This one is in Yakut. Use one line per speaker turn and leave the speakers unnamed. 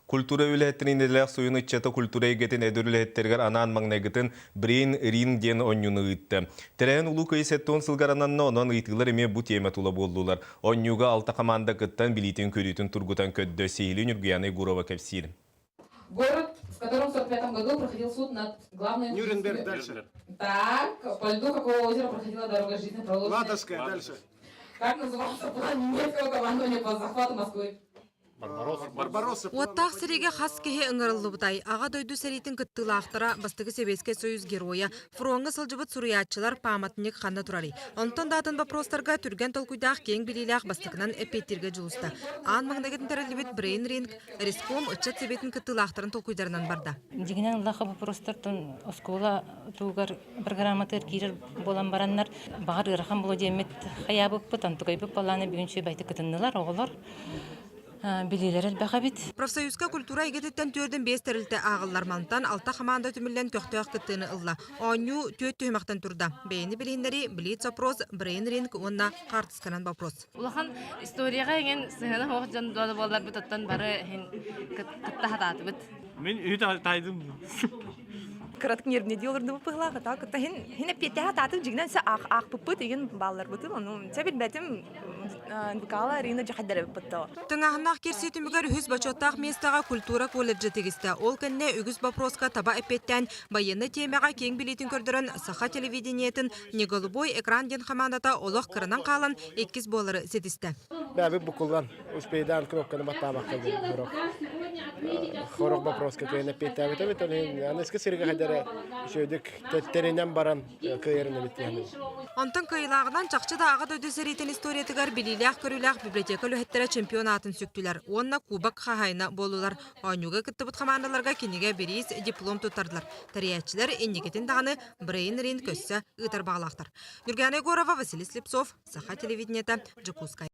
Культура үлэһиттэрин идэлээх суйун ыччата культура эйгэтин эдэр үлэһиттэригэр анаан маҥнайгытын Брейн Ринг диэн оонньууну ыытта. Тэрээһин Улуу Кыайыы 70 сылыгар ананна, онон ыйытыылар эмиэ бу тиэмэ тула буоллулар. Оонньууга алта хамаанда кыттан билиитин-көрүүтүн тургутан көрдө, сиһилии Ньургуйаана Егорова кэпсиир.
Город, в котором в 45 году проходил суд над главным...
Нюрнберг дальше.
Так, по льду какого озера проходила дорога жизни, проложенная...
Ладожская дальше.
Как назывался план немецкого командования по захвату Москвы?
Барбаросса.
Уоттаах сэриигэ хас киһи ыҥырыллыбытай? Аҕа дойду сэриитин кыттыылаахтара, бастакы Сэбиэскэй Союз геройа, фроҥҥа сылдьыбыт суруйааччылар пааматынньык ханна турарый? Онтон да атын боппуруостарга түргэн толкуйдаах киэҥ билиилээх бастакынан эппиэттииргэ дьулуста. Аан маҥнайгытын тэриллибит Брейн Ринг Реском ыччат сэбиэтин кыттыылаахтарын толкуйдарынан барда.
Дьиҥинэн ыллахха боппуруостартан оскуола туһугар программатыгар киирэр буолан бараннар, баҕар ыарахан буолуо диэммит хайаабыппыт, онтукайбыт балааны бүгүн үчүгэй кытыннылар оҕолор. Билиилэр элбэх эбит.
Профсоюзка культура эйгэтиттэн түөрдэн биэс тэрилтэ ааҕыллар. Мантан алта хамаанда түмүллэн көхтөөх кыттыыны ылла. Оонньуу түөрт түһүмэхтэн турда. Бэйэни билиһиннэрии, блиц-опрос, брейн-ринг уонна хаартысканан вопрос.
Улахан историяҕа иҥэн сыһыана суох дьон буолларбыт оттон бары иһин кытта хатаатыбыт.
Мин үһү таайдым.
Кыратык нервнедии олордубут быһылаах, ата кытта хин хин эппиэттээх атаатым дьигинэн сэ аахпыппыт игин баалларбытын, ону сэ билбэтим Нкала Арина дьахайдарыбыттоо.
Тыҥааһыннаах киирсии түмүгэр үһүс бочуоттаах миэстэҕэ культура колледжа тигистэ. Ол кэннэ үгүс боппуруоска таба эппиэттээн, байыаннай тиэмэҕэ киэҥ билиитин көрдөрөн, саха телевидениетын «Не голубой экран» диэн хамаандата олох кыранан хаалан, иккис буолары ситистэ.
Бэбит букуллан успейдаан кнопканы баттаабакка сорох сорох вопроска кыайан эппиэттээбит эбит ол иһин аныгыскы сырыыга хайдары үчүгэйдик тэринэн баран кыайарын эбит диэн.
Онтон кыайыылааҕынан чахчы да Аҕа дойду сэриитин историятыгар билиилээх-көрүүлээх библиотека үлэһиттэрэ чемпион аатын сүктүлэр уонна кубок хаһаайына буоллулар. Оонньууга кыттыбыт хамаандаларга кинигэ, бириис, диплом туттардылар. Тэрийээччилэр инникитин даҕаны брейн-ринг өссө ыытар баҕалаахтар. Ньургуяна Егорова, Василий Слепцов, Саха телевидениета, Дьокуускай.